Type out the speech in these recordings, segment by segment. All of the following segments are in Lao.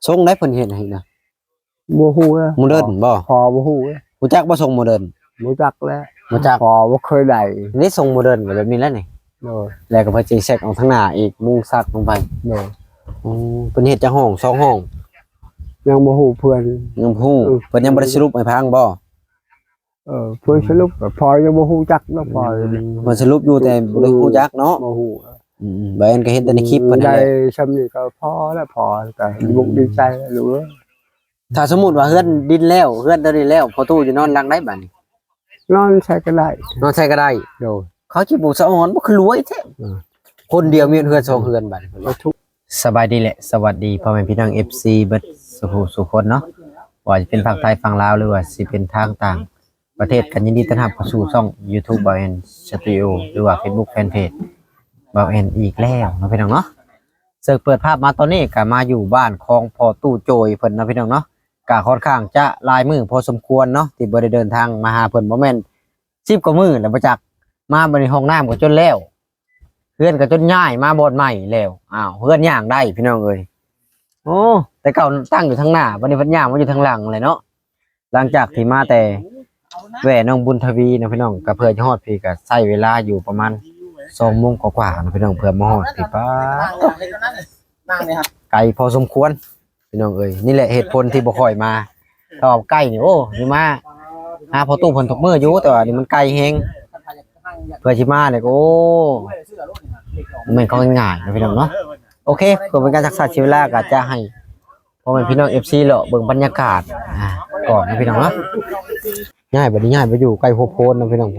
ຊົງໃດເພິ່ນເຮັດໃຫ້ນະ? ບໍ່ຮູ້ເດ້. ໂມເດີນບໍ່? ພໍ່ບໍ່ຮູ້ເດ້. ຮູ້ຈັກບໍ່ຊົງໂມເດີນ? ບໍ່ຈັກແຫຼະ. ບໍ່ຈັກ. ພໍ່ບໍ່ເຄີຍໄດ້. ນີ້ຊົງໂມເດີນກໍແບບນີ້ແຫຼະນີ້. ໂດຍ. ແລ້ວກໍເພິ່ນຊິແຊັກອອກທາງໜ້າອີກ ມຸງສັກລົງໄປ. ໂດຍ. ອືມ ເພິ່ນເຮັດຈັກຫ້ອງ? ສອງຫ້ອງ. ຍັງບໍ່ຮູ້ເພິ່ນ. ຍັງບໍ່ຮູ້. ເອີ ເພິ່ນຍັງບໍ່ໄດ້ສະຫຼຸບໃຫ້ຟັງບໍ່? ເອີ ເພິ່ນສະຫຼຸບກໍພໍ ຍັງບໍ່ຮູ້ຈັກເນາະ ພໍ. ອືມ ເພິ່ນສະຫຼຸບຢູ່ ແຕ່ບໍ່ໄດ້ຮູ້ຈັກເນາະ. ບໍ່ຮູ້. ອືມໆ ບ່າວແອນກໍເຫັນແຕ່ໃນຄລິບເພິ່ນນັ້ນແຫຼະ. ໄດ້ຊ່ຳນີ້ກໍພໍແລ້ວ ພໍກໍ ອືມ ດີອົກດີໃຈແລ້ວລູກເອີຍ. ຖ້າສົມມຸດວ່າເຮືອນດິນແລ້ວ ເຮືອນຕົວນີ້ແລ້ວ ພໍ່ຕູ້ຈະນອນຫຼັງໃດບາດນີ້? ນອນໃສກໍໄດ້. ນອນໃສກໍໄດ້. ໂດຍ. ເຂົາຊິບໍ່ສະອອນບໍ່ ຄືລວຍແທ້. ເອີ ຄົນດຽວມີເຮືອນສອງເຮືອນບາດນີ້. ສະບາຍດີ ແລະ ສະຫວັດດີພໍ່ແມ່ພີ່ນ້ອງ ເອັຟຊີ ເບິດສູ່ຜູ້ສູ່ຄົນເນາະ, ບໍ່ວ່າຈະເປັນຝັ່ງໄທຝັ່ງລາວ ຫຼືວ່າຊິເປັນທາງຕ່າງປະເທດ ກໍຍິນດີຕ້ອນຮັບເຂົ້າສູ່ຊ່ອງຢູທູບ ບ່າວແອນສະຕູດິໂອ ຫຼືວ່າເຟສບຸກແຟນເພຈບ່າວແອນອີກແລ້ວເນາະ ພີ່ນ້ອງເນາະ. ເຊິ່ງເປີດພາບມາຕອນນີ້ກໍມາຢູ່ບ້ານຂອງພໍ່ຕູ້ໂຈຍເພິ່ນເນາະ ພີ່ນ້ອງເນາະ. ກໍຄ່ອນຂ້າງຈະຫຼາຍມື້ພໍສົມຄວນເນາະ ທີ່ບໍ່ໄດ້ເດີນທາງມາຫາເພິ່ນ ບໍ່ແມ່ນສິບກວ່າມື້ແລ້ວບໍ່ຈັກ. ມາບັດນີ້ຫ້ອງນ້ຳກໍຈົນແລ້ວ ເຮືອນກໍຈົນຍ້າຍມາບ່ອນໃໝ່ແລ້ວ. ອ້າວ ເຮືອນຍ່າງໄດ້ພີ່ນ້ອງເອີຍ. ໂອ້ ແຕ່ເກົ່າຕັ້ງຢູ່ທາງໜ້າ ບັດນີ້ເພິ່ນຍ່າງມາຢູ່ທາງຫຼັງແຫຼະເນາະ. ຫຼັງຈາກທີ່ມາແຕ່ແວ່ໜອງບຸນທະວີເນາະ ພີ່ນ້ອງ, ກໍເພື່ອຈະຮອດພີ້ ກໍໃຊ້ເວລາຢູ່ປະມານສອງໂມງກວ່າໆເນາະ ພີ່ນ້ອງ, ເພື່ອມາຮອດພີ້. ປ້າດ ໄກພໍສົມຄວນ ພີ່ນ້ອງເອີຍ. ນີ້ແຫຼະເຫດຜົນທີ່ບໍ່ຄ່ອຍມາ. ຖ້າວ່າໃກ້ນີ້ ໂອ້ ຊິມາຫາພໍ່ຕູ້ເພິ່ນທຸກມື້ຢູ່, ແຕ່ວ່ານີ້ມັນໄກແຮງ. ເພື່ອຊິມານີ້ກໍ ໂອ້ ມັນກໍງ່າຍເນາະ ພີ່ນ້ອງເນາະ. ໂອເຄ ເພື່ອເປັນການສັກສາເສຍເວລາ ກໍຈະໃຫ້ພໍ່ແມ່ພີ່ນ້ອງເອັຟຊີເລາະເບິ່ງບັນຍາກາດ ອ່າ ກ່ອນເນາະ ພີ່ນ້ອງເນາະ. ຍ້າຍ ບັດນີ້ຍ້າຍໄປຢູ່ໃກ້ຫົວໂພນເນາະ ພີ່ນ້ອງ.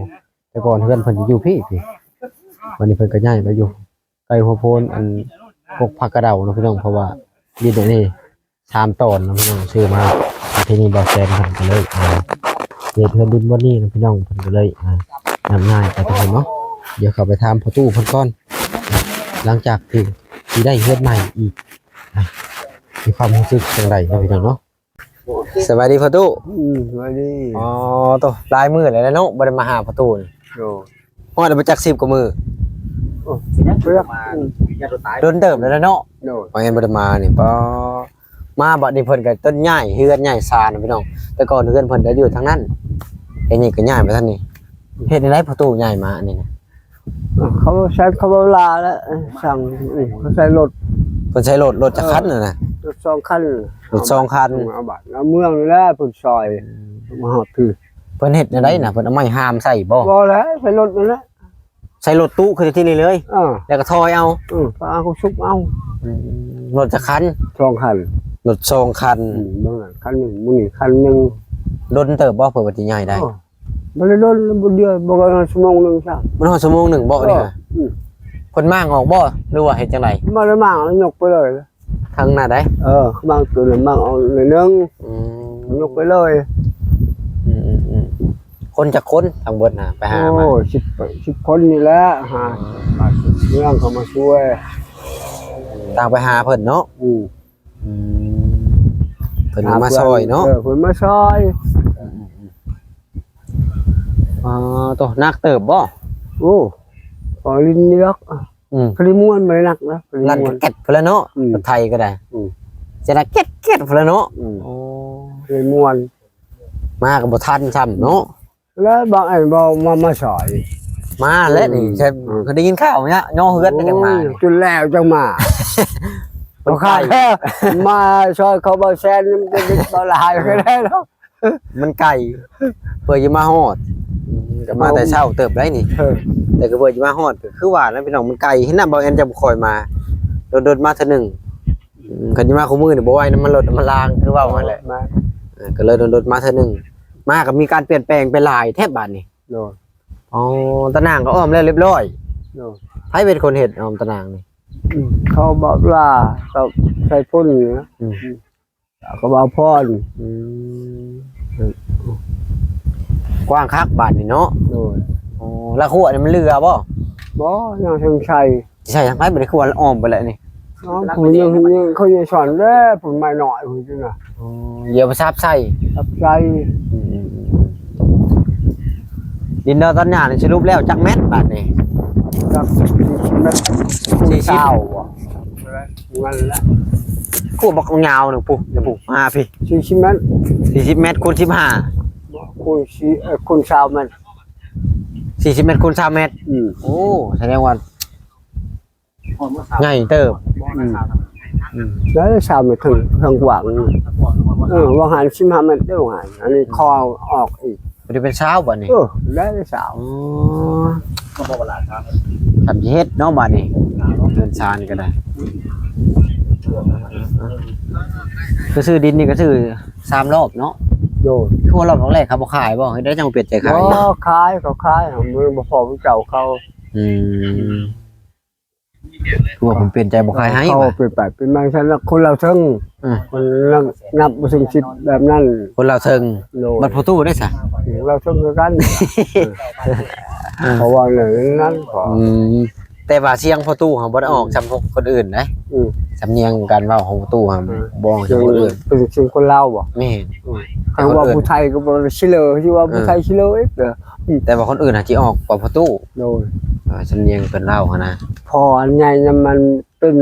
ແຕ່ກ່ອນເຮືອນເພິ່ນຈະຢູ່ພີ້ ພີ້ ບັດນີ້ເພິ່ນກໍຍ້າຍໄປຢູ່ ໃກ້ຫົວໂພນ ອັນ ກົກຜັກກະເດົາເນາະ ພີ່ນ້ອງ, ເພາະວ່າດິນອັນນີ້ສາມຕອນເນາະ ພີ່ນ້ອງ, ຊື້ມາ. ທີນີ້ບ່າວແຊນເພິ່ນກໍເລີຍ ອ່າ ເຮັດເຮືອນດິນບ່ອນນີ້ເນາະ ພີ່ນ້ອງ, ເພິ່ນກໍເລີຍ ອ່າ ນຳຍ້າຍໄປຕາງພຸ້ນເນາະ. ດຽວເຂົ້າໄປຖາມພໍ່ຕູ້ເພິ່ນກ່ອນ ຫຼັງຈາກທີ່ ທີ່ໄດ້ເຮືອນໃໝ່ອີກ ອ່າ ມີຄວາມຮູ້ສຶກຈັ່ງໃດເນາະ ພີ່ນ້ອງເນາະ. ສະບາຍດີພໍ່ຕູ້. ອືມ ສະບາຍດີ. ອໍ ໂຕ ຫຼາຍມື້ແລ້ວເນາະ ບໍ່ໄດ້ມາຫາພໍ່ຕູ້ນີ້. ໂດຍ. ຮອດໄດ້ບໍ່ຈັກສິບກວ່າມື້. ໂອ້ ເກືອບ ອືມ ດົນເຕີບແລ້ວເນາະ. ໂດຍ. ບໍ່ເຫັນບໍ່ໄດ້ມານີ້ ປ້າ ມາບັດນີ້ເພິ່ນກໍຕ້ອງຍ້າຍເຮືອນຍ້າຍຊານພີ່ນ້ອງ. ແຕ່ກ່ອນເຮືອນເພິ່ນກໍຢູ່ທາງນັ້ນ ດຽວນີ້ກໍຍ້າຍມາທາງນີ້. ເຮັດແນວໃດພໍ່ຕູ້ຍ້າຍມາອັນນີ້ນະ? ເຂົາໃຊ້ ເຂົາເວົ້າລາວແລ້ວ ສັ່ງ ເຂົາໃຊ້ລົດ. ເພິ່ນໃຊ້ລົດ ລົດຈັກຄັນນັ້ນນະ? ລົດສອງຄັນ. ລົດສອງຄັນ. ເອົາບ້ານເອົາເມືອງນີ້ແຫຼະເພິ່ນຊ່ອຍ ມາຮອດພີ້. ເພິ່ນເຮັດແນວໃດນະ? ເພິ່ນເອົາໄມ້ຫາມໃສ່ບໍ່? ບໍ່ແຫຼະ ໃຊ້ລົດນັ້ນແຫຼະ. ໃສ່ລົດຕູ້ຂຶ້ນທີ່ນີ້ເລີຍ? ເອີ ແລ້ວກໍຖອຍເອົາ? ເອີ ເອົາເອົາ ຊຸກເອົາ. ອືມ ລົດຈັກຄັນ? ສອງຄັນ. ລົດສອງຄັນ. ອືມ ເບິ່ງນັ້ນຄັນໜຶ່ງ ມື້ນີ້ຄັນໜຶ່ງ. ດົນເຕີບບໍ່ ເພື່ອວ່າຊິຍ້າຍໄດ້? ເອີ ບໍ່ໄດ້ດົນ ບໍ່ເດືອນ ບໍ່ຮອດຊົ່ວໂມງໜຶ່ງຊ້ຳ. ບໍ່ຮອດຊົ່ວໂມງໜຶ່ງບໍ່ນີ້ນະ? ເອີ ອືມ ເພິ່ນມ້າງອອກບໍ່ ຫຼືວ່າເຮັດຈັ່ງໃດ? ບໍ່ໄດ້ມ້າງ ຍົກໄປເລີຍ. ທາງໜ້າໃດ? ເອີ ມ້າງຕົວນັ້ນມ້າງອອກໜ້ອຍໜຶ່ງ. ອືມ ຍົກໄປເລີຍ. ອືມໆໆ ຄົນຈັກຄົນທັງເບິດນະ ໄປຫາມາ? ໂອ້ ສິບ ສິບຄົນນີ້ແຫຼະ ຫາ ອືມ ເມືອງເຂົາມາຊ່ວຍ ຕ່າງໄປຫາເພິ່ນເນາະ. ອືມ ອືມ ເພິ່ນກໍມາຊ່ອຍເນາະ. ເອີ ເພິ່ນມາຊ່ອຍ. ອືມໆໆ ອໍ ໂຕ ໜັກເຕີບບໍ່? ໂອ້ ພໍຫຼິ້ນນີ້ດອກ. ອືມ ພໍຫຼິ້ນມ່ວນ ບໍ່ໄດ້ໜັກນະ ພໍຫຼິ້ນ ລັ່ນ ມ່ວນ ແກັດພຸ້ນລະເນາະ. ອືມ ລົດໄຖກໍໄດ້. ອືມ ຈະໄດ້ແກັດໆພຸ້ນລະເນາະ. ອືມ ໂອ້ ຫຼິ້ນມ່ວນ ມາກໍບໍ່ທັນຊ້ຳເນາະ. ແລ້ວບາງອັນບໍ່ມາ ມາຊ່ອຍ ມາແລ້ວນີ້. ອືມ ແຕ່ ອືມ ກໍໄດ້ຍິນຂ່າວເນຍ ຍໍເຮືອນໄປຈັ່ງມາ. ໂອ້ຍ ຈົນແລ້ວຈັ່ງມາ. ເພິ່ນ ເຂົາຂາຍ ໄກ ມາຊ່ອຍເຂົາບໍ່ແຊນ ມັນຈະໄດ້ບໍ່ຫຼາຍກໍໄດ້ເນາະ. ມັນໄກ ເພື່ອຈະມາຮອດ. ອືມ ກໍມາແຕ່ເຊົ້າເຕີບໄດ໋ນີ້. ເອີ ແຕ່ກໍເພື່ອຈະມາຮອດ ກໍຄືວ່ານັ້ນພີ່ນ້ອງ ມັນໄກ. ເຫັນນະ ບ່າວແອນຈະບໍ່ຄ່ອຍມາ ດົນໆມາເທື່ອໜຶ່ງ. ອືມ ຄັນຊິມາຄູ່ມື້ນີ້ບໍ່ໄຫວນຳ ມັນລົດມັນລາງ ຄືເວົ້າຫັ້ນແຫຼະ. ເອີ ກໍເລີຍດົນໆມາເທື່ອໜຶ່ງ. ມາກໍມີການປ່ຽນແປງໄປຫຼາຍແທ້ບາດນີ້. ໂດຍ. ອໍ ຕາໜ່າງກໍອ້ອມແລ້ວຮຽບຮ້ອຍ. ໂດຍ. ໃຜເປັນຄົນເຮັດອ້ອມຕາໜ່າງນີ້? ອືມ ເຂົາບອກວ່າ ເຂົາໃສ່ຝຸ່ນນີ້ນະ. ອືມ ເຂົາເວົ້າພອນ. ອືມ ກວ້າງຄັກບາດນີ້ເນາະ. ໂດຍ. ອໍ ລະຂົວນີ້ມັນເຫຼືອບໍ່? ບໍ່ ຍັງທັງໃສ່. ຊິໃສ່ທາງໃດ ບໍ່ໄດ້ ຄືວ່າອ້ອມໄປແລ້ວນີ້? ເອົາ ຜູ້ຍັງ ຍັງ ເຂົາຍັງສອນເດ້ ຜູ້ໄມ້ນ້ອຍພຸ້ນນະ. ອໍ ດຽວໄປສາບໃສ່ ສາບໃສ່. ອືມ ດິນດອນຕອນຫຍ້ານີ້ສະຫຼຸບແລ້ວຈັກແມັດບາດນີ້? ຈັກແມັດ ສີ່ສິບ ຊາວບໍ່? ນັ້ນແຫຼະ. ຜູ້ບັກຍາວໜຶ່ງ ຜູ້ ຜູ້ ມາພີ້ ສີ່ສິບແມັດ ສີ່ສິບແມັດຄູນສິບຫ້າ ຄູນສີ່ ເອີ ຄູນຊາວແມັດ ສີ່ສິບແມັດຄູນຊາວແມັດ. ອືມ ໂອ້ ສະແດງວ່າ ໃຫຍ່ເຕີບ. ອືມ ອືມ ໄດ້ຊາວແມັດເຖິງ ເຖິງກວ້າງ. ເອີ ວ່າງຫັ້ນສິບຫ້າແມັດເດ້ ວ່າງຫັ້ນ ອັນນີ້ຂໍອອກອີກ ບໍ່ໄດ້ເປັນຊາວບາດນີ້. ເອີ ໄດ້ຊາວ. ອໍ ກໍບໍ່ວ່າຫຼາຍຊາວ ທຳຊິເຮັດເນາະບາດນີ້ ເຮືອນຊານກໍໄດ້. ຄືຊື້ດິນນີ້ກໍຊື້ສາມລອບເນາະ. ໂດຍ ຄືວ່າລອບແລກເຂົາບໍ່ຂາຍບໍ່? ເຮັດໄດ້ຈັ່ງປ່ຽນໃຈຂາຍ? ບໍ່ຂາຍ ເຂົາຂາຍ ບໍ່ພໍຜູ້ເຈົ້າເຂົາ. ອືມ ຄືວ່າເພິ່ນປ່ຽນໃຈບໍ່ຂາຍໃຫ້ ເຂົາວ່າ ເປັນໄປເປັນມາຊັ້ນລະ ຄົນລາວເທິງ. ອືມ ຄົນນັບ ນັບບໍ່ເຖິງສິບແບບນັ້ນ ຄົນລາວເທິງ. ໂດຍ ບັດພໍ່ຕູ້ໄດ້ຊະ ລາວເທິງຄືກັນ. ເອີ ເພາະວ່າແນວນັ້ນ. ອືມ ແຕ່ວ່າສຽງພໍ່ຕູ້ເຮົາບໍ່ໄດ້ອອກ ອືມ ສ່ຳພວກຄົນອື່ນເດ້. ອືມ ສຳນຽງການເວົ້າຂອງພໍ່ຕູ້ເຮົາ ເອີ ບໍ່ອອກສ່ຳພວກຄົນອື່ນ. ເປັນສຽງຄົນລາວບໍ່? ແມ່ນ. ອືມ ຄັນວ່າຜູ້ໄທກໍບໍ່ຊິເລີ ຊິວ່າຜູ້ໄທຊິເລີອີກ. ເອີ ແຕ່ວ່າຄົນອື່ນອາດຊິອອກກວ່າພໍ່ຕູ້. ໂດຍ ອ່າ ສຳນຽງເພິ່ນເວົ້າຫັ້ນນະ ພໍ່ອັນໃຫຍ່ນຳມັນເປັນ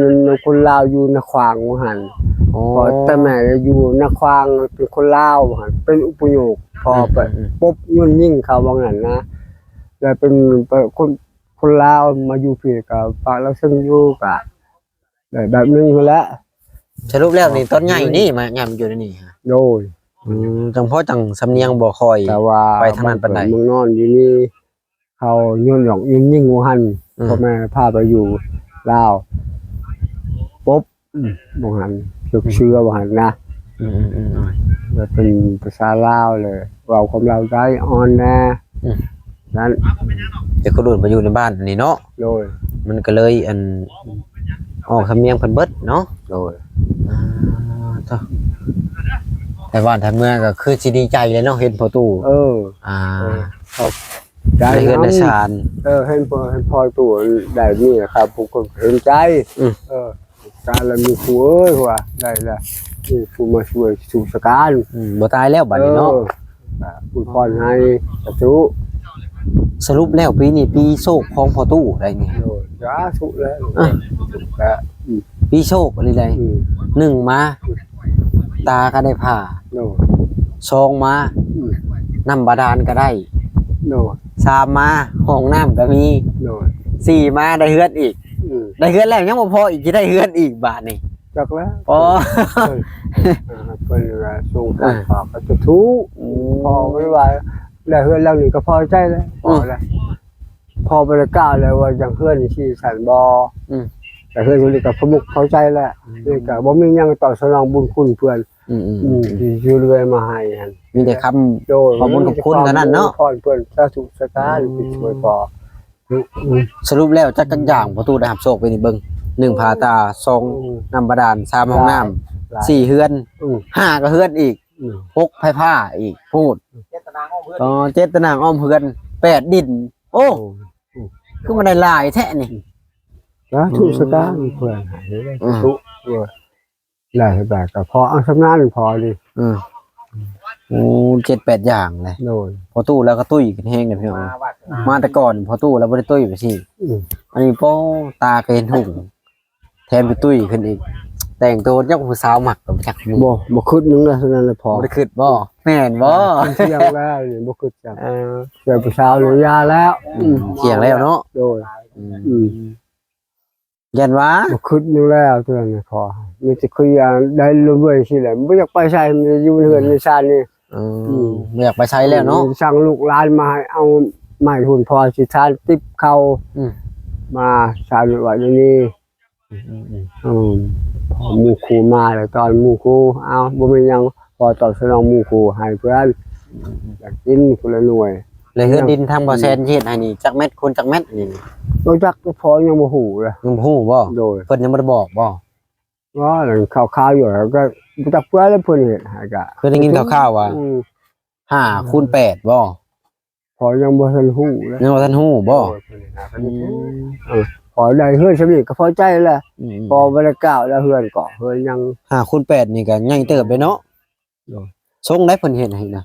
ຄົນລາວຢູ່ນາຂວາງວ່າຫັ້ນ. ອໍ ພໍ່ແຕ່ແມ່ຢູ່ນາຂວາງ ເປັນຄົນລາວວ່າຫັ້ນ ເປັນອຸປະໂຍກ. ພໍ່ ອືມ ປະ ອືມ ປົບຍວນຍິງເຂົາວ່ານັ້ນນະ ແລ້ວເປັນ ເປັນຄົນ ຄົນລາວມາຢູ່ພີ້ ກໍປະລາວເຊິ່ງຢູ່ ກໍ ໄດ້ແບບໜຶ່ງຫັ້ນແຫຼະ. ສະຫຼຸບແລ້ວນີ້ ເອີ ຕອນໃຫຍ່ນີ້ມາ ຍາມຢູ່ໃນນີ້. ໂດຍ ອືມ ຈັ່ງພໍຈັ່ງສຳນຽງບໍ່ຄ່ອຍ ແຕ່ວ່າໄປທາງນັ້ນປານໃດ ເມືອງນອນຢູ່ນີ້ ເຂົາຍົນຢອກຍົນຍິງວ່າຫັ້ນ. ອືມ ພໍ່ແມ່ພາໄປຢູ່ລາວ ປົບ ອືມ ວ່າຫັ້ນ ເຊື່ອວ່າຫັ້ນນະ. ອືມໆໆໆ ແລ້ວເປັນພາສາລາວ ແລ້ວເວົ້າຄວາມລາວໄດ້ ອ່ອນແດ່. ອືມ ນັ້ນ ແຕ່ຄົນອື່ນໄປຢູ່ໃນບ້ານນີ້ເນາະ. ໂດຍ ມັນກໍເລີຍ ອັນ ອອກສຳນຽງເພິ່ນເບິດເນາະ. ໂດຍ ອ່າ ໂທ້ ແຕ່ບ້ານແຕ່ເມືອງກໍຄືຊິດີໃຈແຫຼະເນາະ ເຫັນພໍ່ຕູ້. ເອີ ອ່າ ເອີ ໄດ້ເຮືອນໄດ້ຊານ. ເອີ ເຫັນພໍ່ ເຫັນພໍ່ຕູ້ໄດ້ນີ້ແຫຼະ ຜູ້ຄົນເຫັນໃຈ. ອືມ ເອີ ຕາຍແລ້ວມີຜູ້ເອີຍ ວ່າໄດ້ແລ້ວ ມີຜູ້ມາຊ່ວຍສູ່ສະການ. ອືມ ບໍ່ຕາຍແລ້ວບາດນີ້ເນາະ. ເອີ ອາ ອວຍພອນໃຫ້ ສາທຸ. ສະຫຼຸບແລ້ວປີນີ້ປີໂຊກຂອງພໍ່ຕູ້ໄດ໋ນີ້. ໂດຍ ສາທຸແລ້ວ. ອືມ ແລ້ວ ອືມ ປີໂຊກອີ່ຫຼີໄດ໋. ອືມ ໜຶ່ງມາ ອືມ ຕາກໍໄດ້ຜ່າ. ໂດຍ ສອງມາ ອືມ ນ້ຳບາດານກໍໄດ້. ໂດຍ ສາມມາ ຫ້ອງນ້ຳກໍມີ. ໂດຍ ສີ່ມາ ໄດ້ເຮືອນອີກ. ອືມ ໄດ້ເຮືອນແລ້ວຍັງບໍ່ພໍອີກ ຊິໄດ້ເຮືອນອີກບາດນີ້. ຈັກແລ້ວ. ອໍ ເພິ່ນ ເພິ່ນວ່າສົ່ງ ອ່າ ຝາກໄປຈຸດທູບ. ອືມ ພໍ່ເພິ່ນວ່າໄດ້ເຮືອນຫຼັງນີ້ກໍພໍໃຈແລ້ວ. ອືມ ພໍແລ້ວ ພໍ່ບໍ່ໄດ້ກ່າວແລ້ວວ່າຢາກເຮືອນນີ້ຊິຊັ້ນບໍ່. ອືມ ແຕ່ເຮືອນນີ້ກໍພໍມຸກພໍໃຈແລ້ວ. ອືມ ນີ້ກໍບໍ່ມີຫຍັງຕອບສະໜອງບຸນຄຸນເພິ່ນ. ອືມໆໆ ອືມ ທີ່ຊ່ວຍເຫຼືອມາໃຫ້ຫັ້ນ ມີແຕ່ຄຳ ໂດຍ ຂອບບຸນຂອບຄຸນເທົ່ານັ້ນເນາະ. ຂອບຄຸນເພິ່ນ ສາທຸສາການ ອືມ ທີ່ຊ່ວຍພໍ່. ອືມ ສະຫຼຸບແລ້ວຈັກ ອືມ ຈັກຢ່າງພໍ່ຕູ້ໄດ້ຮັບໂຊກປີນີ້ ເບິ່ງ ໜຶ່ງ ອືມ ຜາຕາ ສອງ ອືມ ນ້ຳບາດານ ສາມ ຫ້ອງນ້ຳ ຫຼາຍ ສີ່ ເຮືອນ ອືມ ຫ້າ ກໍເຮືອນອີກ ອືມ ຫົກ ໄຟຟ້າອີກ ພູດ ເຈັດຕາໜ່າງອ້ອມເຮືອນ ອໍ ເຈັດຕາໜ່າງອ້ອມເຮືອນ ແປດ ດິນ. ໂອ້ ໂອ້ ຄືມັນໄດ້ຫຼາຍແທ້ນີ້. ອືມ ສາທຸ ອືມ ສາການເພື່ອໃຫ້ໄດ້ ອືມ ສາທຸ ເພື່ອ ຫຼາຍບາດກໍພໍເອົາສ່ຳນັ້ນພໍດີ. ອືມ ໂອ້ ເຈັດແປດຢ່າງເລີຍ. ໂດຍ ພໍ່ຕູ້ລາວກໍຕຸ້ຍຂຶ້ນແຮງເດ້ພີ່ນ້ອງ. ມາແຕ່ກ່ອນພໍ່ຕູ້ລາວບໍ່ໄດ້ຕຸ້ຍແບບນີ້. ອືມ ອັນນີ້ ໂອ້ ຕາກໍເຫັນຫຸ່ງ ແຖມໄປຕຸ້ຍຂຶ້ນອີກ ແຕ່ງໂຕຈັກຜູ້ສາວມັກກໍບໍ່ຈັກ. ບໍ່ ບໍ່ຄິດໜຶ່ງເລີຍ ສ່ຳນັ້ນລະພໍ. ບໍ່ໄດ້ຄິດບໍ່? ແມ່ນບໍ່? ເອີ ເຖິງແລ້ວນີ້ບໍ່ຄິດຈັກ. ເອີ ສ່ວນຜູ້ສາວນີ້ຢ່າແລ້ວ. ອືມ ອືມ ທ່ຽງແລ້ວເນາະ. ໂດຍ ອືມ ອືມ ຢ້ານວ່າ ບໍ່ຄິດຢູ່ແລ້ວ ຕົວນັ້ນຂໍ ມີແຕ່ຄືຢາກໄດ້ລວຍໆຊີ້ແຫຼະ ບໍ່ຢາກໄປໃສ ມີແຕ່ຢູ່ເຮືອນ ອືມ ໃນຊານນີ້. ເອີ ອືມ ບໍ່ຢາກໄປໃສແລ້ວເນາະ. ເອີ ສັ່ງລູກຫຼານມາໃຫ້ເອົາໄມ້ຮຸ່ນພໍຊິທານຕິບເຂົ້າ ອືມ ມາຊານໄວ້ດຽວນີ້. ອືມໆໆ ອືມ ພໍໝູ່ຄູ່ມາແລ້ວ ຕອນໝູ່ຄູ່ ເອົາ ບໍ່ມີຫຍັງ ພໍຕອບສະໜອງໝູ່ຄູ່ໃຫ້ເພື່ອນ ອືມໆ ຢາກກິນຄົນລະໜ່ວຍ. ແລ້ວເຮືອນດິນທາງບໍ່ແຊນເຮັດໃຫ້ນີ້ຈັກແມັດຄູນຈັກແມັດນີ້? ບໍ່ຈັກ ພໍ່ຍັງບໍ່ຮູ້ເລີຍ. ຍັງບໍ່ຮູ້ບໍ່? ໂດຍ ເພິ່ນຍັງບໍ່ໄດ້ບອກບໍ່? ອໍ ນັ້ນຂ່າວໆຢູ່ ແລ້ວກໍບໍ່ຈັກເພື່ອນເພິ່ນເຮັດໃຫ້. ກໍເຄີຍໄດ້ຍິນຂ່າວໆວ່າ ອືມ ຫ້າຄູນແປດບໍ່? ພໍ່ຍັງບໍ່ທັນຮູ້ເລີຍ. ຍັງບໍ່ທັນຮູ້ບໍ່? ໂດຍ ເພິ່ນຫາກັນຢູ່. ອືມ ເອີ ພໍໄດ້ເຮືອນສ່ຳນີ້ກໍພໍໃຈແລ້ວ. ອືມ ພໍບໍ່ໄດ້ກ້າວແລ້ວ ເຮືອນກໍເຮືອນຍັງ. ຫ້າຄູນແປດນີ້ກໍໃຫຍ່ເຕີບເດ້ເນາະ. ໂດຍ ຊົງໃດເພິ່ນເຮັດໃຫ້ນະ?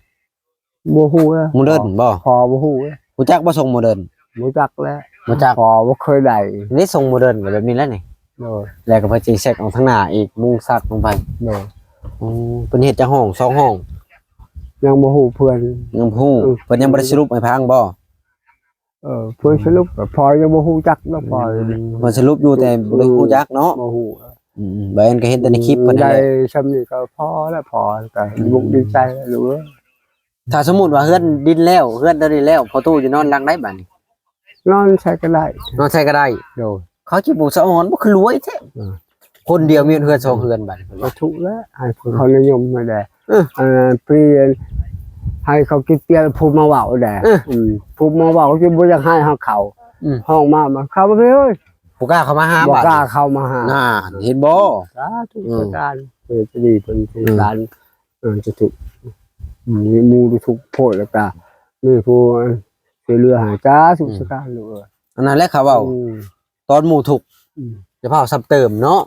ບໍ່ຮູ້ເລີຍ ໂມເດີນບໍ່? ພໍ່ບໍ່ຮູ້ເລີຍ. ຮູ້ຈັກບໍ່ຊົງໂມເດີນ? ບໍ່ຈັກແລ້ວ ບໍ່ຈັກ. ພໍ່ບໍ່ເຄີຍໄດ້. ນີ້ຊົງໂມເດີນກໍແບບນີ້ແຫຼະນີ້. ໂ ໂດຍ ແລ້ວກໍເພິ່ນຊິແຊັກອອກທາງໜ້າອີກ ມຸງສັກລົງໄປ. ໂດຍ ອືມ ເພິ່ນເຮັດຈັກຫ້ອງ ສອງຫ້ອງ? ຍັງບໍ່ຮູ້ເພິ່ນ ຍັງບໍ່ຮູ້. ອືມ ເພິ່ນຍັງບໍ່ໄດ້ສະຫຼຸບໃຫ້ຟັງບໍ່? ເອີ ເພິ່ນສະຫຼຸບກໍພໍຍັງບໍ່ຮູ້ຈັກເນາະ ພໍ ອືມ ເພິ່ນສະຫຼຸບຢູ່ ແຕ່ບໍ່ໄດ້ຮູ້ຈັກເນາະ. ບໍ່ຮູ້. ອືມ ບ່າວແອນກໍເຫັນແຕ່ໃນຄລິບເພິ່ນນັ້ນແຫຼະ ໄດ້ຊ່ຳນີ້ກໍພໍແລ້ວ ພໍກໍ ອືມ ມຸກດີໃຈແລ້ວລູກເອີຍ. ຖ້າສົມມຸດວ່າເຮືອນດິນແລ້ວ ເຮືອນຕົວນີ້ແລ້ວ ພໍ່ຕູ້ຈະນອນຫຼັງໃດບາດນີ້? ນອນໃສກໍໄດ້ ນອນໃສກໍໄດ້. ໂດຍ ເຂົາຊິບໍ່ສະອອນບໍ່ ຄືລວຍແທ້. ເອີ ຄົນດຽວມີເຮືອນສອງເຮືອນບາດນີ້ ກໍທຸກແລ້ວ ໃຫ້ເຂົານິຍົມຫັ້ນແຫຼະ. ເອີ ອັນນັ້ນປີໃຫ້ເຂົາກິນປຽກ ຜູ້ມາເວົ້າແຫຼະ. ເອີ ອືມ ຜູ້ມາເວົ້າຊິບໍ່ຢາກໃຫ້ເຮົາເຂົ້າ. ອືມ ຮ້ອງມາ ມາເຂົ້າມາເອີຍ ບໍ່ກ້າເຂົ້າມາຫາ ບໍ່ກ້າເຂົ້າມາຫາ. ນັ້ນ ເຫັນບໍ່? ສາທຸ ອືມ ສາທຸ ເອີ ຈະດີເພິ່ນສົງສານ. ເອີ ຈະທຸກ ມີໝູ່ທຸກໂພດ ແລ້ວກະມີຜູ້ຊ່ວຍເຫຼືອໃຫ້. ສາທຸ ອືມ ສາທຸ ເອີ ອັນນັ້ນແຫຼະເຂົາເວົ້າ ອືມ ຕອນໝູ່ທຸກ ອືມ ຢ່າພາວຊ້ຳເຕີມເນາະ.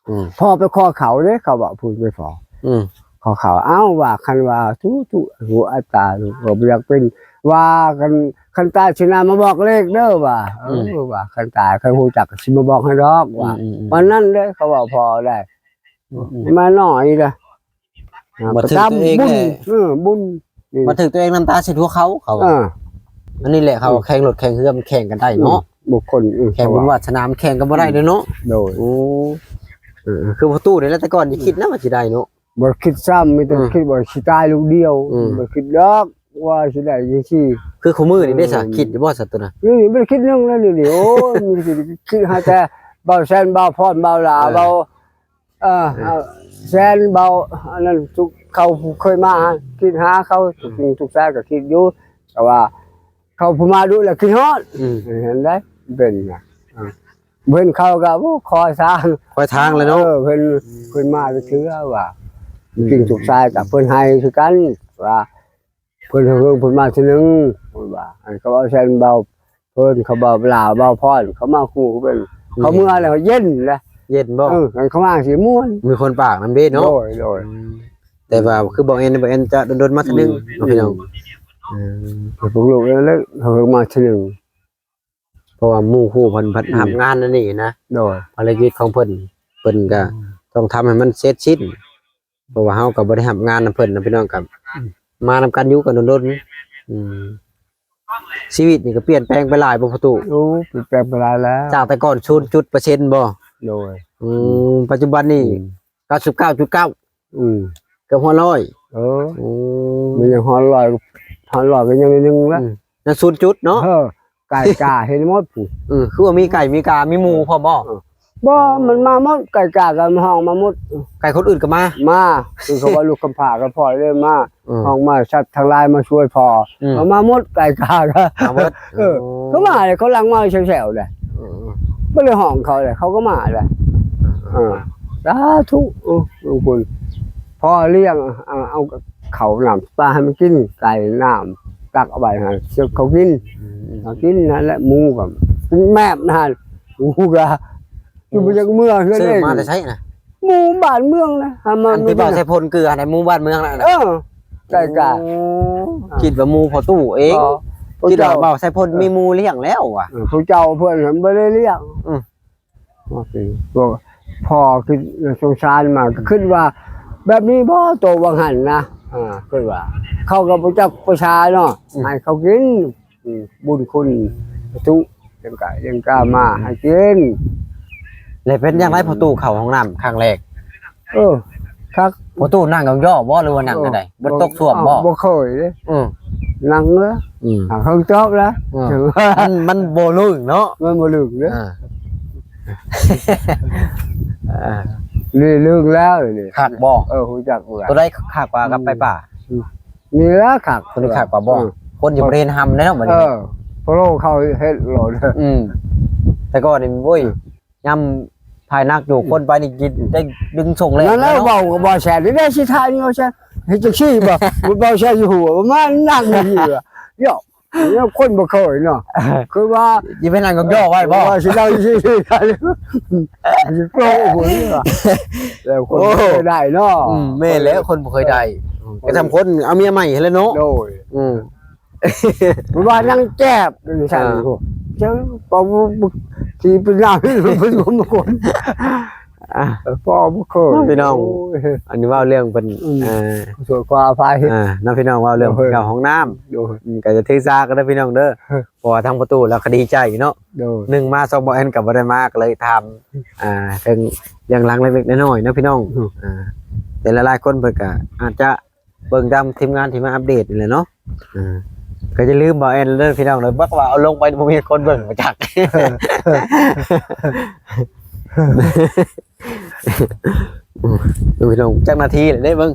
ອືມ ພໍ່ໄປຂໍເຂົ້າເດ້ ເຂົາເວົ້າ ຜູ້ໄປຂໍ ອືມ ຂໍເຂົ້າ. ເອົ້າ ວ່າຄັນວ່າທຸ ທຸ ຫູອັດຕາ ກໍບໍ່ຢາກເປັນ ວ່າຄັນ ຄັນຕາຍຊິນາມາບອກເລກເດີວ່າ. ເອີ ອືມ ວ່າຄັນຕາຍ ຄັນຮູ້ຈັກກໍຊິມາບອກໃຫ້ດອກວ່າ. ອືມໆໆ ປານນັ້ນເດ້ ເຂົາເວົ້າພໍ່ໄດ້. ອືມໆ ມາໜ້ອຍເດີ ມາຖືກຕົວເອງແຫຼະ ບຸນ ເອີ ບຸນ ມາຖືກຕົວເອງ ນ້ຳຕາຊິທົ່ວເຂົາ ເຂົາ. ເອີ ອັນນີ້ແຫຼະ ເຂົາ ອືມ ແຂ່ງລົດແຂ່ງເຮືອມັນແຂ່ງກັນໄດ້ເນາະ. ອືມ ບຸກຄົນ ອືມ ແຂ່ງບຸນວາດສະໜາ ມັນແຂ່ງກັນບໍ່ໄດ້ເດ້ເນາະ. ໂດຍ ໂອ້ ເອີ ຄືພໍ່ຕູ້ນີ້ແຫຼະ ແຕ່ກ່ອນຊິຄິດນະວ່າຊິໄດ້ເນາະ. ບໍ່ຄິດຊ້ຳ ມີແຕ່ ອືມ ຄິດວ່າຊິຕາຍລູກດຽວ. ອືມ ບໍ່ຄິດດອກວ່າຊິໄດ້ຈັ່ງຊີ້. ຄືຄູ່ມື້ນີ້ເດ້ສະ ເອີ ຄິດຢູ່ບໍ່ສະໂຕນະ? ນີ້ບໍ່ໄດ້ຄິດຫຍັງແລ້ວນີ້. ໂອ້ຍ ມີແຕ່ຄິດ ຄິດຫາແຕ່ບ່າວແຊນ ບ່າວພອນ ບ່າວຫຼ້າ ເອີ ບ່າວ ເອີ ເອີ ແຊນ ເບົາ ອັນນັ້ນ ທຸກ ເຂົາຜູ້ເຄີຍມາຫາ ຄິດຫາເຂົາ ອືມ ທຸກສິ່ງທຸກສາຍກໍຄິດຢູ່ ແຕ່ວ່າເຂົາຜູ້ມາດຸແລ້ວຄິດຮອດ. ອືມ ເຫັນໄດ໋ ເປັນນະ ເອີ ເຫັນເຂົາກໍ ໂອ້ ຄອຍທາງ ຄອຍທາງແລ້ວເນາະ. ເອີ ເພິ່ນ ອືມ ເພິ່ນມາເທື່ອວ່າ ອືມ ທຸກສິ່ງທຸກສາຍກໍເພິ່ນໃຫ້ຄືກັນວ່າ ເພິ່ນເພິ່ງເພິ່ນມາເທື່ອໜຶ່ງ ເພິ່ນວ່າ ອັນເຂົາເວົ້າແຊນເບົາ ເພິ່ນເຂົາເວົ້າຫຼາວເວົ້າພອນ ເຂົາມາຄູ່ເພິ່ນ ອືມ ເຂົາເມືອແລ້ວເຢັນແຫຼະ ເຢັນບໍ່? ເອີ ອັນເຂົາມາຊິມ່ວນ ມີຄົນປາກນຳເດ້ເນາະ. ໂດຍ ໂດຍ ອືມ ແຕ່ວ່າຄືບໍ່ແມ່ນ ບໍ່ແມ່ນຈະດົນໆມາເທື່ອໜຶ່ງ ອືມ ເນາະພີ່ນ້ອງ. ອືມ ເພິ່ນລູກເລີຍເພິ່ງມາເທື່ອໜຶ່ງ ເພາະວ່າໝູ່ຄູ່ເພິ່ນພັດ ອືມ ຮັບງານອັນນີ້ນະ. ໂດຍ ພາລະກິດຂອງເພິ່ນ ເພິ່ນກໍ ອືມ ຕ້ອງທຳໃຫ້ມັນເສັດສິ້ນ ເພາະວ່າເຮົາກໍບໍ່ໄດ້ຮັບງານນຳເພິ່ນນະພີ່ນ້ອງ ກໍ ອືມ ມານຳກັນຢູ່ກັນດົນໆ. ອືມ ຊີວິດນີ້ກໍປ່ຽນແປງໄປຫຼາຍບໍ່ພໍ່ຕູ້? ໂອ້ ປ່ຽນແປງໄປຫຼາຍແລ້ວ ຈາກແຕ່ກ່ອນສູນຈຸດເປີເຊັນບໍ່? ໂດຍ ອືມ ປັດຈຸບັນນີ້ ອືມ ເກົ້າສິບເກົ້າຈຸດເກົ້າ ອືມ ເກືອບຮອດຮ້ອຍ. ເອີ ໂອ້ ມັນຍັງຮອດຮ້ອຍ ຮອດຮ້ອຍກໍຍັງໜ້ອຍໜຶ່ງລະ ອືມ ຍັງສູນຈຸດເນາະ. ເອີ ໄກ່ກາເຫັນໝົດ ເອີ ຄືວ່າມີໄກ່ມີກາ ມີໝູພ້ອມບໍ່? ເອີ ບໍ່ ມັນມາໝົດ ໄກ່ກາກໍຮ້ອງມາໝົດ ໄກ່ຄົນອື່ນກໍມາ ມາ ຄືເຂົາວ່າລູກກຳພ້າກໍພໍເລີຍມາ ເອີ ຮ້ອງມາ ສັດທັງຫຼາຍມາຊ່ວຍພໍ ອືມ ເອົາມາໝົດ ໄກ່ກາກໍມາໝົດ. ເອີ ໂອ້ ເຂົາມາເລີຍ ເຂົາຫຼັ່ງມາແຊວໆເລີຍ ເອີ ບໍ່ໄດ້ຮ້ອງເຂົາເລີຍ ເຂົາກໍມາເລີຍ. ເອີ ສາທຸ ເອີ ຂອບຄຸນ ພໍລ້ຽງ ເອົາ ເອົາເຂົ້ານ້ຳປາໃຫ້ມັນກິນ ໄກ່ນ້ຳ ຕັກເອົາໄວ້ໃຫ້ເຂົາກິນ ອືມ ເຂົາກິນນັ້ນແຫຼະ ໝູກໍແມບນັ້ນ ໝູກໍ ຢູ່ບໍ່ຈັກເມືອເຮືອນເອງ ຊື້ມາແຕ່ໃສນະ? ໝູບ້ານເມືອງນະ ຫາມາ ອັນທີ່ເວົ້າໃສ່ພົນເກືອນະ ໝູບ້ານເມືອງນະ. ເອີ ໃກ້ໆ ໂອ້ ຄິດວ່າໝູພໍ່ຕູ້ເອງ ອໍ ຄິດວ່າເວົ້າໃສ່ພົນ ເອີ ມີໝູລ້ຽງແລ້ວວ່າ ເອີ ຜູ້ເຈົ້າເພິ່ນບໍ່ໄດ້ລ້ຽງ ອືມ ພໍຄິດສົງສານມາ ກໍຄິດວ່າແບບນີ້ບໍ່ ໂຕວ່າຫັ້ນນະ ເອີ ຄິດວ່າ ເຂົາກໍບໍ່ຈັກພາສາເນາະ ອືມ ໃຫ້ເຂົາກິນ ອືມ ບຸນຄຸນ ສາທຸ ຍັງກະ ຍັງກະມາໃຫ້ກິນ. ແລ້ວເປັນຈັ່ງໃດພໍ່ຕູ້ເຂົ້າຫ້ອງນ້ຳຄັ້ງແລກ? ເອີ ຄັກ ພໍ່ຕູ້ນັ່ງຢອງຍໍບໍ່ ຫຼືວ່ານັ່ງຈັ່ງໃດ? ເອີ ບໍ່ຕົກສ້ວມບໍ່? ເອົ້າ ບໍ່ເຄີຍເດ້ ອືມ ນັ່ງເລີຍ ອືມ ຫາເຄິ່ງຈອບແລ້ວ ເອີ ມັນ ມັນບໍ່ລຶ້ງເນາະ ມັນບໍ່ລຶ້ງເດ້ ເອີ ເອີ ນີ້ລຶ້ງແລ້ວນີ້ ຄັກບໍ່? ເອີ ຮູ້ຈັກ ໂຕໃດຄັກກວ່າກັບໄປປ່າ? ອືມ ນີ້ລະຄັກ ໂຕນີ້ຄັກກວ່າບໍ່? ເອີ ຄົນຈະບໍ່ໄດ້ເຫັນຮ່ຳແລ້ວບັດນີ້ ເອີ ໂປໂລເຂົາເຮັດໂລດ ອືມ ແຕ່ກ່ອນນີ້ ໂອ້ຍ ຍາມພາຍໜັກຢູ່ ອືມ ຄົນໄປນີ້ກິນໄດ້ດຶງສົ່ງແລ້ວ ນັ້ນແຫຼະ ເວົ້າກັບບ່າວແຊນນີ້ ຊິຖ່າຍນີ້ ບ່າວແຊນ ເຮັດຈັ່ງຊີ້ບໍ່? ບ່າວແຊນຢູ່ຫົວ ມານັ່ງຢູ່ນີ້ ເອີ ຄົນບໍ່ເຄີຍເນາະ ຄືວ່າຊິໄປນັ່ງຢອງຍໍໄວ້ບໍ່? ວ່າຊິເລົ່າຊິ ຊິໂກໂຫ ແລ້ວຄົນບໍ່ເຄີຍໄດ້ເນາະ ອືມ ແມ່ນແລ້ວ ຄົນບໍ່ເຄີຍໄດ້ ເອີ ກໍສຳຄົນເອົາເມຍໃໝ່ຫັ້ນແຫຼະເນາະ ໂດຍ ອືມ ເພິ່ນວ່ານາງແຈບ ເອີ ຊັ້ນ ເອີ ໂອ້ ເຈົ້າ ບໍ່ ບໍ່ ບໍ່ ທີ່ເປັນນ້ຳເປັນຄົນ ອ່າ ພໍ່ບໍ່ເຄີຍ ພີ່ນ້ອງ ໂອ້ຍ ອັນນີ້ເວົ້າເລື່ອງເພິ່ນ ອືມ ເອີ ຂໍໂທດຂໍອະໄພ ອ່າ ເນາະ ພີ່ນ້ອງ ເວົ້າເລື່ອງ ໂດຍ ເລື່ອງຫ້ອງນ້ຳ ໂດຍ ອືມ ກໍຢ່າຖືສາກັນເດີພີ່ນ້ອງເດີ ເອີ ເພາະວ່າທາງປະຕູລາວກໍດີໃຈເນາະ ໂດຍ ໜຶ່ງມາ ສອງ ບໍ່ແອນກໍບໍ່ໄດ້ມາ ກໍເລີຍຖາມ ອ່າ ເຖິງເລື່ອງຫຼັງເລັກໆນ້ອຍໆເນາະ ພີ່ນ້ອງ ໂດຍ ອ່າ ແຕ່ຫຼາຍໆຄົນເພິ່ນກໍອາດຈະ ເບິ່ງຕາມທີມງານທີ່ມາອັບເດດນີ້ແຫຼະເນາະ ອ່າ ກໍຢ່າລືມບໍ່ແອນເດີພີ່ນ້ອງເດີ ບັກວ່າເອົາລົງໄປບໍ່ມີຄົນເບິ່ງ ບໍ່ຈັກ ພີ່ນ້ອງ ຈັກນາທີແລ້ວເດ້ເບິ່ງ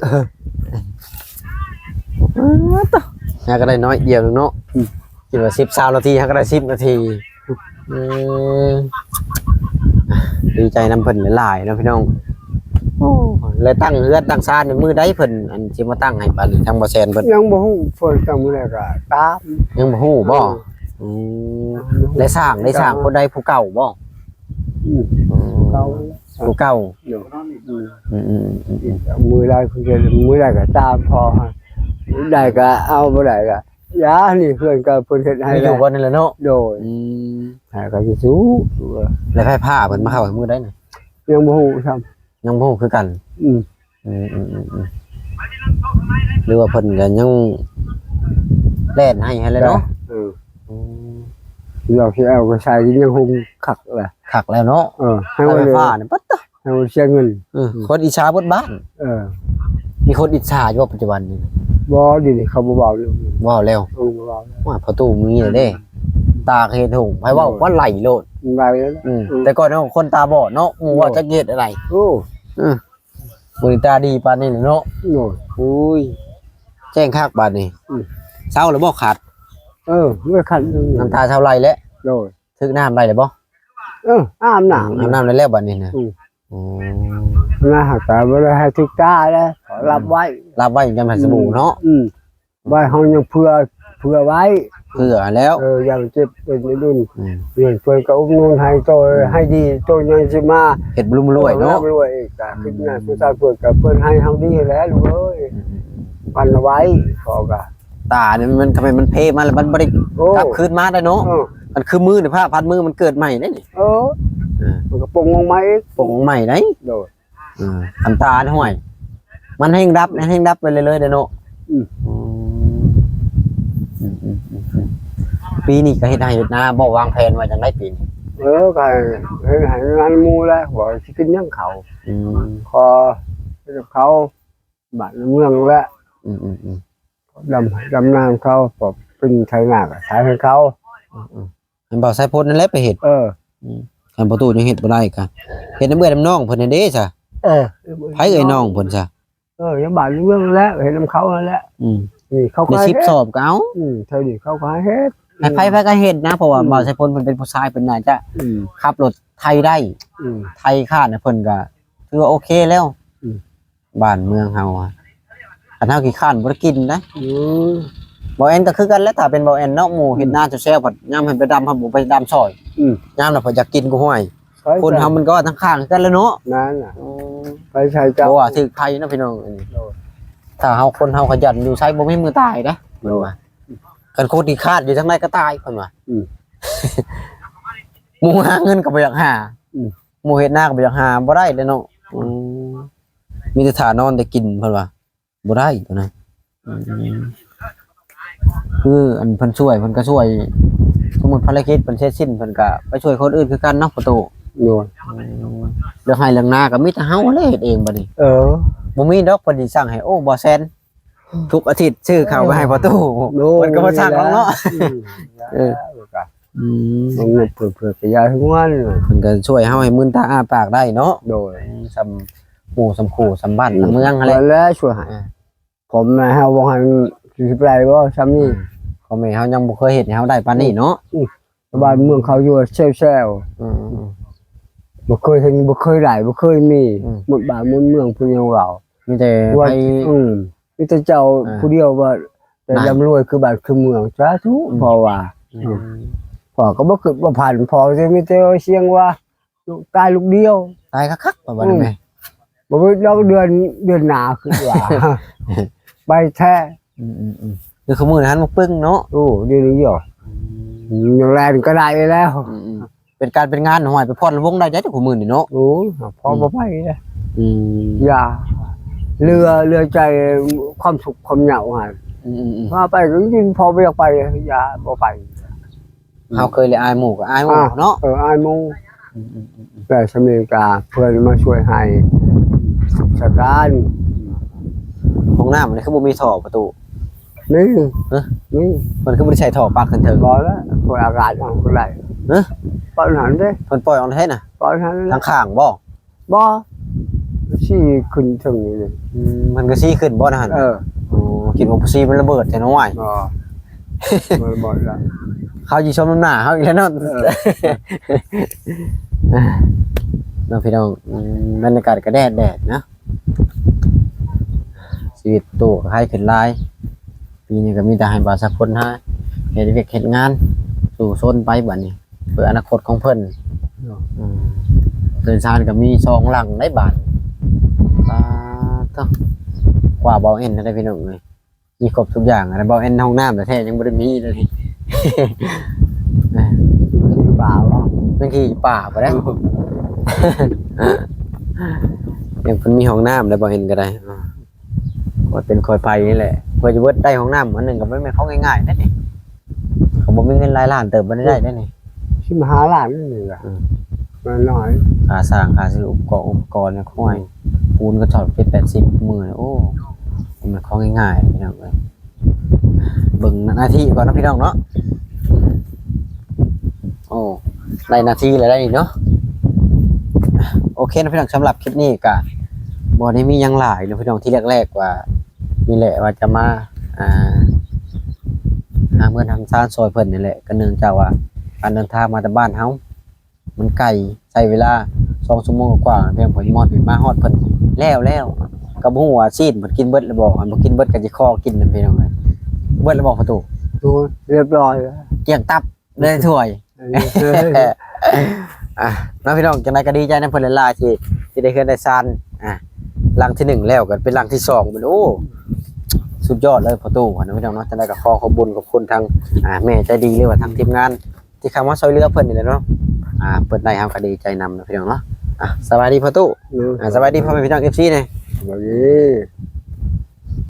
ຫາກໍໄດ້ໜ້ອຍດຽວໜຶ່ງເນາະ ອືມ ຄິດວ່າສິບ ຊາວນາທີ ຫາກໍໄດ້ສິບນາທີ ອືມ ດີໃຈນຳເພິ່ນຫຼາຍໆເນາະພີ່ນ້ອງ ໂອ້ ແລະຕັ້ງເຮືອນຕັ້ງຊານນີ້ມື້ໃດເພິ່ນ ອັນ ຊິມາຕັ້ງໃຫ້ບາດນີ້ ທາງບໍ່ແຊນເພິ່ນ ຍັງບໍ່ຮູ້ ເພິ່ນຕັ້ງມື້ໃດກໍຕາມ ຍັງບໍ່ຮູ້ບໍ່? ເອີ ອືມ ແລະສ້າງ ໄດ້ສ້າງຄົນໃດ ຜູ້ເກົ່າບໍ່? ອືມ ເກົ່າ ຜູ້ເກົ່າ ໂດຍ ອືມ ອືມໆໆໆ ມື້ໃດເພິ່ນ ມື້ໃດກໍຕາມພໍ ໄດ້ກໍເອົາ ບໍ່ໄດ້ກໍ ຢ່າ ນີ້ເພິ່ນກໍເພິ່ນເຮັດໃຫ້ ມີຢູ່ບ່ອນນີ້ແຫຼະເນາະ ໂດຍ ອືມ ໃຫ້ກໍຊິສູ້ ແລ້ວໄຟຟ້າເພິ່ນມາເຂົ້າມື້ໃດນີ້ ຍັງບໍ່ຮູ້ຊ້ຳ ຍັງບໍ່ຮູ້ຄືກັນ ອືມ ອືມໆໆໆ ຫຼືວ່າເພິ່ນກໍຍັງແລ່ນໃຫ້ຫັ້ນແຫຼະເນາະ ເອີ ອືມ ລາວຊິເອົາໄປໃສ່ຍັງຄົງຄັກລະ ຄັກແລ້ວເນາະ ເອີ ໃຫ້ໄຟຟ້ານີ້ ປັດຕະ ໃຫ້ມັນເສຍເງິນ ເອີ ອືມ ຄົນອິດສາເບິດບ້ານ ເອີ ມີຄົນອິດສາຢູ່ບໍ່ປັດຈຸບັນນີ້? ບໍ່ ດຽວນີ້ເຂົາບໍ່ເວົ້າແລ້ວ ເວົ້າແລ້ວ ເອີ ບໍ່ເວົ້າແລ້ວ ວ່າປະຕູມີແລ້ວເດ້ ອືມ ຕາເຮັດຫຸງ ໃຜເວົ້າ ເອີ ວ່າໄຫຼໂລດ ໄຫຼແລ້ວ ອືມ ເອີ ແຕ່ກ່ອນເຮົາຄົນຕາບອດເນາະ ໝູ່ວ່າ ໂດຍ ຈັກເຮັດອະໄລ ໂອ້ ເອີ ບໍ່ໄດ້ຕາດີປານນີ້ເນາະ ໂດຍ ໂອ້ຍ ແຈ້ງຄັກບາດນີ້ ອືມ ເຊົາແລ້ວບໍ່ຄັດ? ເອີ ບໍ່ໄດ້ຄັດ ນ້ຳຕາເຊົາໄຫຼແລ້ວ ໂດຍ ຖືກນ້ຳໄດ້ແລ້ວບໍ່? ເອີ ອາບນ້ຳ ອືມ ອາບນ້ຳໄດ້ແລ້ວບາດນີ້ນະ ອືມ ອືມ ນະ ຫາກແຕ່ບໍ່ໄດ້ໃຫ້ຖືກຕາແລ້ວ ອືມ ລັບໄວ້ ລັບໄວ້ ຢ່າໃຫ້ສະບູເນາະ ອືມ ອືມ ໄວ້ເຮົາຍັງເຜື່ອ ເຜື່ອໄວ້ ເຜື່ອແລ້ວ ເອີ ຢ່າໄປເຈັບເປັນລຸນ ອືມ ເພິ່ນກໍອຸດໜູນໃຫ້ໂຕ ອືມ ໃຫ້ດີ ໂຕຍັງຊິມາເຮັດບຸນລວຍເນາະ ເອີ ລວຍອີກ ກໍ ອືມ ຄິດໜ້າສົງສານເພິ່ນ ກໍເພິ່ນໃຫ້ເຮົາດີແລ້ວລູກເອີຍ ອືມ ປັນເອົາໄວ້ ພໍ່ກໍ ຕານີ້ມັນ ທຳໄມມັນເພມາແລ້ວ ມັນບໍ່ໄດ້ ໂອ້ ກັບຄືນມາໄດ້ເນາະ ເອີ ມັນຄືມືນີ້ ພະພັນມືມັນເກີດໃໝ່ເດ້ນີ້ ເອີ ເອີ ມັນກໍປົງອອກໃໝ່ອີກ ປົງອອກໃໝ່ໄດ້ ໂດຍ ອ່າ ອັນຕານຫ້ວຍ ມັນແຮ່ງດັບ ມັນແຮ່ງດັບໄປເລື້ອຍໆເດ້ເນາະ ອືມ ອືມ ອືມ ອືມ ອືມ ອືມ ປີນີ້ກໍເຮັດໄຮ່ເຮັດນາບໍ່? ວາງແຜນວ່າຈັ່ງໃດປີນີ້? ເອີ ກໍເຮັດໄຮ່ງານໝູ່ແຫຼະ ບໍ່ຊິກິນຫຍັງເຂົາ ອືມ ຂໍເຮັດກັບເຂົາ ບ້ານເມືອງແຫຼະ ອືມ ອືມ ອືມ ດຳ ດຳນາເຂົາ ພໍກິນໄຖນາກໍໄຖໃຫ້ເຂົາ ອືມ ອືມ ແມ່ນບໍ່? ສາຍພົນນັ້ນແຫຼະໄປເຮັດ ເອີ ອືມ ຄັນປະຕູຍັງເຮັດບໍ່ໄດ້ກະເຮັດນຳເອື້ອຍນຳນ້ອງເພິ່ນຫັ້ນເດ້ຊະ ເອີ ໃຜເອື້ອຍນ້ອງເພິ່ນຊະ ເອີ ຢູ່ບ້ານຢູ່ເມືອງນັ້ນແຫຼະ ເຮັດນຳເຂົານັ້ນແຫຼະ ອືມ ນີ້ເຂົາກໍໄດ້ສິບສອບກໍເອົາ ອືມ ແຖວນີ້ເຂົາກໍໃຫ້ເຮັດ ໃຜໆກໍເຮັດນະ ເພາະວ່າ ອືມ ບ່າວໄຊພົນເພິ່ນເປັນຜູ້ຊາຍ ເພິ່ນໜ້າຈະ ອືມ ຂັບລົດໄຖໄດ້ ອືມ ໄຖຂ້ານນະ ເພິ່ນກໍຖືວ່າໂອເຄແລ້ວ ອືມ ບ້ານເມືອງເຮົາອະ ຄັນເຮົາຂີ້ຄ້ານບໍ່ໄດ້ກິນນະ ອືມ ບ່າວແອນກໍຄືກັນແຫຼະ ຖ້າເປັນບ່າວແອນເນາະ ໝູ່ເຮັດນາແຊວໆ ພັດຍາມໃຫ້ໄປດຳ ເຮົາບໍ່ໄປດຳຊ່ອຍ ອືມ ຍາມນັ້ນເພິ່ນຢາກກິນກໍຫ້ວຍ ຄົນເຮົາມັນກໍວ່າທາງຂ້າງຄືກັນແຫຼະເນາະ ນັ້ນນະ ອືມ ໄປໃສ່ເຈົ້າ ບໍ່ວ່າຖືກໃຜເນາະພີ່ນ້ອງ ອັນນີ້ ໂດຍ ຖ້າເຮົາ ຄົນເຮົາຂະຫຍັນຢູ່ໃສບໍ່ມີມື້ຕາຍເດ້ ໂດຍ ເພິ່ນວ່າ ຄັນຄົນຂີ້ຄ້ານຢູ່ທາງໃດກໍຕາຍ ເພິ່ນວ່າ ອືມ ໝູ່ຫາເງິນກໍບໍ່ຢາກຫາ ອືມ ໝູ່ເຮັດນາກໍບໍ່ຢາກຫາ ບໍ່ໄດ້ເດ້ເນາະ ອືມ ມີແຕ່ຖ້ານອນແຕ່ກິນ ເພິ່ນວ່າ ບໍ່ໄດ້ຕົວນັ້ນ ອືມ ຄືອັນເພິ່ນຊ່ວຍ ເພິ່ນກໍຊ່ວຍ ສົມມຸດພາລະກິດເພິ່ນເສັດສິ້ນ ເພິ່ນກໍໄປຊ່ວຍຄົນອື່ນຄືກັນເນາະ ປະຕູ ໂດຍ ອືມ ເລື່ອງໄຮ່ເລື່ອງນາກໍມີແຕ່ເຮົາແຫຼະເຮັດເອງບັດນີ້ ເອີ ບໍ່ມີດອກເພິ່ນຊິສັ່ງໃຫ້ ໂອ້ ບໍ່ແຊນ ທຸກອາທິດຊື້ເຂົ້າໄປໃຫ້ພໍ່ຕູ້ ໂອ້ຍ ເພິ່ນກໍບໍ່ສັ່ງແລ້ວເນາະ ອືມ ເອີ ອືມ ເພິ່ນ ເພິ່ນ ເພິ່ນກໍຢາກໃຫ້ມ່ວນ ເພິ່ນກໍຊ່ວຍເຮົາໃຫ້ມື່ນຕາອ້າປາກໄດ້ເນາະ ໂດຍ ອືມ ສ່ຳໝູ່ສ່ຳຄູ່ສ່ຳບ້ານ ອືມ ສ່ຳເມືອງຫັ້ນແຫຼະ ແລ້ວຊ່ວຍໃຫ້ ອ່າ ພໍ່ແມ່ເຮົາບໍ່ໃຫ້ ຊິໄດ້ບໍ່ຊ່ຳນີ້ ອືມ ພໍ່ແມ່ເຮົາຍັງບໍ່ເຄີຍເຮັດໃຫ້ເຮົາໄດ້ປານນີ້ເນາະ ອືມ ບ້ານເມືອງເຂົາຢູ່ແຊວໆ ອືມໆ ບໍ່ເຄີຍເຫັນ ບໍ່ເຄີຍໄດ້ ບໍ່ເຄີຍມີ ອືມ ໝົດບ້ານໝົດເມືອງ ເພິ່ນຍັງເວົ້າ ມີແຕ່ໄປ ອືມ ມີແຕ່ເຈົ້າ ອ່າ ຜູ້ດຽວວ່າ ແຕ່ ນັ້ນ ລ່ຳລວຍຄືບ້ານຄືເມືອງ ສາທຸ ອືມ ພໍ່ວ່າ ອືມ ອືມ ພໍ່ກໍບໍ່ຄິດບໍ່ຝັນ ພໍ່ຊິມີແຕ່ສຽງວ່າ ລູກຕາຍລູກດຽວ ຕາຍຄັກໆ ປະມານນັ້ນແຫຼະ ອືມ ບໍ່ເບິດດອກເດືອນ ເດືອນໜ້າຄືວ່າ ໄປແທ້ ອືມໆໆ ຄືຄືມື້ນັ້ນໝາກປຶ້ງເນາະ ໂອ້ ດຽວນີ້ຫວະ ອືມ ຍັງແລ່ນກໍໄດ້ແລ້ວ ອືມໆ ເປັນການເປັນງານ ຫ້ວຍ ໄປຜ່ອນລຳວົງໄດ້ໃດ ທຸກມື້ນີ້ເນາະ. ໂອ້ຍ ພໍບໍ່ໄປເດ້. ອືມ ຢ່າ ເຫຼືອ ເຫຼືອໃຈຄວາມທຸກຄວາມຍາກຫັ້ນ. ອືມໆໆ ວ່າໄປກໍຍິນ ພໍບໍ່ຢາກໄປ ຢ່າ ບໍ່ໄປ. ເຮົາເຄີຍລະອາຍໝູ່ກໍອາຍໝູ່ເນາະ. ເອີ ອາຍໝູ່. ອືມໆໆໆ ແຕ່ສຳເລັດກະເພິ່ນມາຊ່ວຍໃຫ້ສະການ. ຫ້ອງນ້ຳນີ້ຄືບໍ່ມີທໍ່ປະຕູ? ມີ. ຮະ? ມີ. ເພິ່ນຄືບໍ່ໄດ້ໃສ່ທໍ່ປັກຂຶ້ນເທິງ? ບໍ່ລະ ເປີດອາກາດເອົາກໍໄດ້. ຮະ? ປ່ອຍຫັ້ນເດ້. ເພິ່ນປ່ອຍອອກໃນໃສນະ? ປ່ອຍຫັ້ນ ທາງຂ້າງບໍ່? ບໍ່ ຊີ້ຂຶ້ນເທິງນີ້ເດ້. ອືມ ມັນກໍຊີ້ຂຶ້ນບໍ່ນະຫັ້ນ? ເອີ. ໂອ້ ຄິດວ່າຊີ້ມັນລະເບີດແທ້ນ້ອຍ. ບໍ່ ບໍ່ລະເບີດລະ. ເຂົາຊິຊົມນຳໜ້າເຮົາອີກແລ້ວເນາະ. ເອີ ເນາະພີ່ນ້ອງ. ອືມ ບັນຍາກາດກໍແດດໆ ນະ. ຊີວິດຕູ້ກໍໄຄຂຶ້ນຫຼາຍ. ປີນີ້ກໍມີແຕ່ໃຫ້ບ່າວສາກົນຫາເຮັດວຽກເຮັດງານ ສູ້ຊົນໄປບັດນີ້ ເພື່ອອະນາຄົດຂອງເພິ່ນ. ເນາະ. ອືມ ເຮືອນຊານກໍມີສອງຫຼັງໃນບ້ານ. ປາດໂທ້ ກວ່າເບົາເອັນຫັ້ນເດ້ພີ່ນ້ອງເອີຍ ມີຄົບທຸກຢ່າງ. ອັນເບົາເອັນຫ້ອງນ້ຳແທ້ໆ ຍັງບໍ່ໄດ້ມີເລີຍ. ຂີ້ປ່າບໍ່? ຍັງຂີ້ປ່າບໍ່ໄດ້. ຍັງເພິ່ນມີຫ້ອງນ້ຳແລ້ວ ເບົາເອັນກໍໄດ້. ອືມ ຄ່ອຍເປັນຄ່ອຍໄປນີ້ແຫຼະ ເພື່ອຈະເບິດໄດ້ຫ້ອງນ້ຳອັນໜຶ່ງກໍບໍ່ແມ່ນຂອງງ່າຍໆເດ້ນີ້. ເຂົາບໍ່ມີເງິນຫຼາຍລ້ານເຕີບບໍ່ໄດ້ໄດ້ນີ້. ສິບຫ້າລ້ານນີ້ລະ. ອືມ ນ້ອຍໆ ຄ່າສ້າງ ຄ່າຊື້ອຸປະກອນ ອຸປະກອນ ຫ້ວຍ ອືມ ປູນກະສອບເຈັດແປດສິບມື້ນີ້. ໂອ້ ບໍ່ແມ່ນຂອງງ່າຍໆ ພີ່ນ້ອງເອີຍ. ເບິ່ງໜ້າທີ່ກ່ອນເນາະ ພີ່ນ້ອງເນາະ. ໂອ້ ໄດ້ນາທີແລ້ວໄດ໋ນີ້ເນາະ. ໂອເຄເນາະພີ່ນ້ອງ ສຳລັບຄລິບນີ້ກະບໍ່ໄດ້ມີຫຍັງຫຼາຍເນາະພີ່ນ້ອງ. ທີ່ແລກໆວ່ານີ້ແຫຼະ ວ່າຈະມາ ອ່າ ຫາເຮືອນຫາຊານຊ່ອຍເພິ່ນນີ້ແຫຼະ ກໍເນື່ອງຈາກວ່າການເດີນທາງມາແຕ່ບ້ານເຮົາມັນໄກ ໃຊ້ເວລາສອງຊົ່ວໂມງກວ່າໆ ເພິ່ນມາຮອດ ມາຮອດເພິ່ນແລ້ວໆ. ກໍບໍ່ຮູ້ວ່າຊີ້ນເພິ່ນກິນເບິດແລ້ວບໍ່ ຄັນບໍ່ກິນເບິດກໍຊິຂໍກິນນຳ ພີ່ນ້ອງເອີຍ. ເບິດແລ້ວບໍ່ປະຕູ? ໂອ້ຍ ຮຽບຮ້ອຍແລ້ວ ກ້ຽງຕັບ. ໄດ້ຖ້ວຍ. ອ່າ ເນາະພີ່ນ້ອງ ຈັ່ງໃດກໍດີໃຈນຳເພິ່ນຫຼາຍໆ ທີ່ ທີ່ໄດ້ເຮືອນໄດ້ຊານ ອ່າ ຫຼັງທີໜຶ່ງແລ້ວກໍເປັນຫຼັງທີສອງ ໂອ້ ສຸດຍອດເລີຍພໍ່ຕູ້ເນາະ ພີ່ນ້ອງເນາະ. ຈັ່ງໃດກໍຂໍຂອບບຸນຂອບຄຸນທາງ ອ່າ ແມ່ໃຈດີ ຫຼືວ່າທາງທີມງານທີ່ເຂົ້າມາຊ່ວຍເຫຼືອເພິ່ນນີ້ແຫຼະເນາະ. ອ່າ ເພິ່ນໄດ້ເຮົາກໍດີໃຈນຳເນາະ ພີ່ນ້ອງເນາະ. ອ່າ ສະບາຍດີພໍ່ຕູ້. ອືມ ອ່າ ສະບາຍດີພໍ່ແມ່ພີ່ນ້ອງ ເອັຟຊີ ແດ່. ສະບາຍດີ.